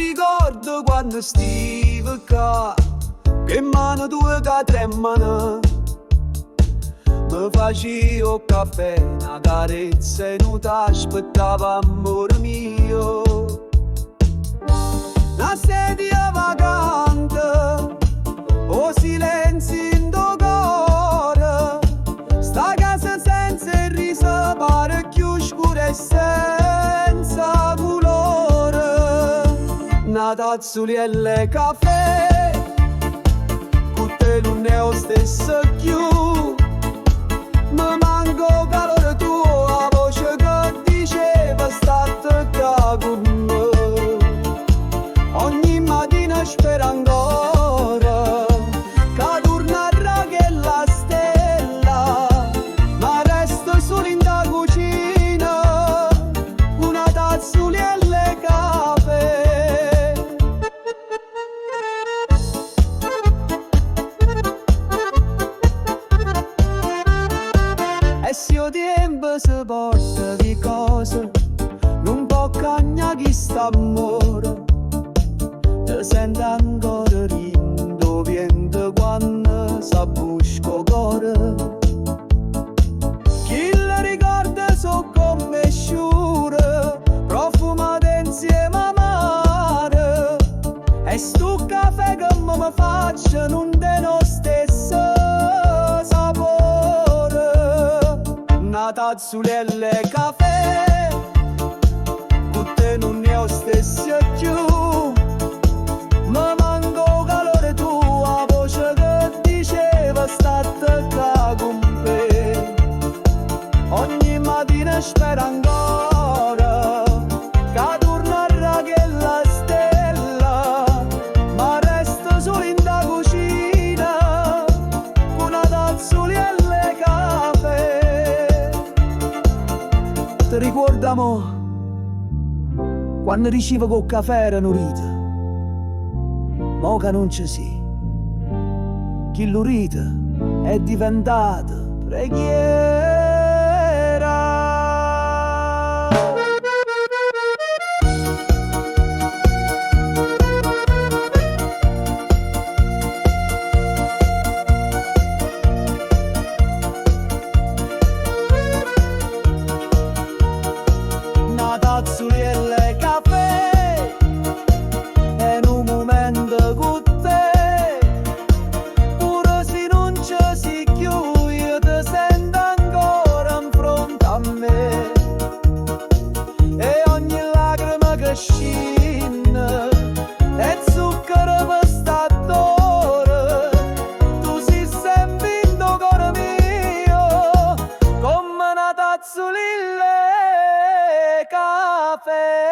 Ricordo quando stive ccà, Che mano tue che tremano. Mi facevi 'o cafè, na carezza e nun t'aspettava amore mio. Na sedia vacante, 'o silenzio 'int' 'o core. Sta casa senza 'e risa pare cchiù scura e senza colore. Na tazzulella 'e cafè, cu te nun è 'o stesso cchiù. Me manca 'o calore tuo, 'a voce che diceva statte ccà cu me. Ogni matina spero ancora che tornerà chella stella, ma resto solo in da cucina, una tazzulella 'e cafè. E si 'o tiempo se porta 'e cose, nun po' cagnà chist'ammore. Te sento ancora dint' 'o viento quando s'abbusca 'o core. Chille ricordi so' comme 'e sciure, profumate insieme a mare. E stu cafè che mo me faccio nun tene 'o stesso sapore. Na tazzulella 'e cafè, cu te nun è 'o stesso cchiù. Me manca 'o calore tuo, 'a voce che diceva statte ccà con me. Ogni mattina spero ancora che tornerà chella stella, ma resto solo in da cucina con una tazzulella 'e cafè. Ti ricorda mo quando dicevo che 'o cafè era nu rito, mo che non ci si, chillu rito è diventato preghiera. Na tazzulella 'e cafè è nu mumento cu te, pure si nun ce si cchiù, io te sento ancora in fronte a me. E ogni lacrima che scende è zucchero per st'addore. Tu sei sempre in cuore mio, come una tazzulella 'e cafè.